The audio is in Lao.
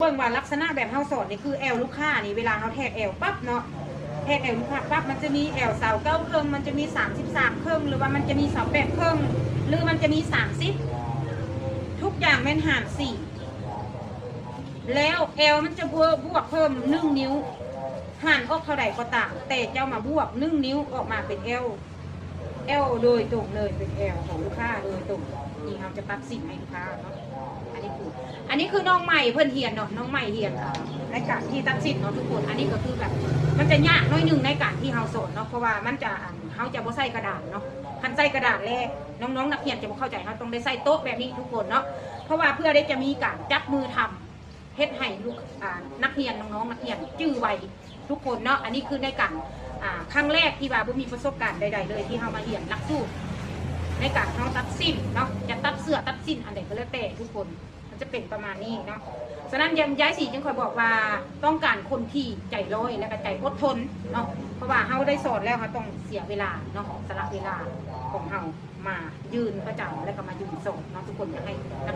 ເບິ່ງວ່າລັກສະນະແບບເຮົາສອນນີ້ ຄືແອວລູກຄ້ານີ້ ເວລາເຮົາແທກແອວປັບເນາະ ແທກແອວລູກຄ້າປັບ ມັນຈະມີແອວຊາວເກົ້າເຄິ່ງ ມັນຈະມີສາມສິບສາມເຄິ່ງ ຫຼືວ່າມັນຈະມີຊາວແປດເຄິ່ງ ຫຼືມັນຈະມີສາມສິບ ທຸກຢ່າງແມ່ນຫານສີ່ ແລ້ວແອວມັນຈະບວກ ບວກເພີ່ມໜຶ່ງນິ້ວ ຫານອອກເທົ່າໃດກໍຕາມ ແຕ່ເຈົ້າມາບວກໜຶ່ງນິ້ວອອກມາເປັນແອວ ແອວໂດຍຕົງເລີຍ ເປັນແອວຂອງລູກຄ້າໂດຍຕົງ ທີ່ເຮົາຈະຕັດສິນໃຫ້ລູກຄ້າເນາະ. ອັນນີ້ຄື ອັນນີ້ຄືນ້ອງໃໝ່ເພິ່ນຮຽນເນາະ ນ້ອງໃໝ່ຮຽນ ອ່າ ໃນການທີ່ຕັດສິນເນາະທຸກຄົນ. ອັນນີ້ກໍຄືແບບ ມັນຈະຍາກໜ້ອຍໜຶ່ງໃນການທີ່ເຮົາສອນເນາະ ເພາະວ່າມັນຈະ ອັນ ເຮົາຈະບໍ່ໃສ່ກະດານເນາະ ຄັນໃສ່ກະດານແລ້ວ ນ້ອງໆນັກຮຽນຈະບໍ່ເຂົ້າໃຈ ເຮົາຕ້ອງໄດ້ໃຊ້ໂຕະແບບນີ້ທຸກຄົນເນາະ ເພາະວ່າເພື່ອໄດ້ຈະມີການຈັບມືທຳ ເຮັດໃຫ້ລູກ ອ່າ ນັກຮຽນ ນ້ອງໆນັກຮຽນຈື່ໄວທຸກຄົນເນາະ. ອັນນີ້ຄືໃນການ ອ່າ ຄັ້ງແລກທີ່ວ່າບໍ່ມີປະສົບການໃດໆເລີຍ ທີ່ເຮົາມາຮຽນຫຼັກສູດໃນການເຮົາຕັດສິນເນາະ ຈະຕັດເສື້ອຕັດສິ້ນອັນໃດກໍແລ້ວແຕ່ທຸກຄົນ ມັນຈະເປັນປະມານນີ້ເນາະ. ສະນັ້ນ ຍາຍ ຍາຍສີຈຶ່ງຄ່ອຍບອກວ່າ ຕ້ອງການຄົນທີ່ໃຈຮ້ອຍ ແລະກໍໃຈອົດທົນເນາະ ເພາະວ່າເຮົາໄດ້ສອນແລ້ວ ເຮົາຕ້ອງເສຍເວລາເນາະ ສະຫຼະເວລາຂອງເຮົາ ມາຢືນປະຈຳ ແລະກໍມາຢືນສອນເນາະທຸກຄົນ. ຢາກໃຫ້ນັກ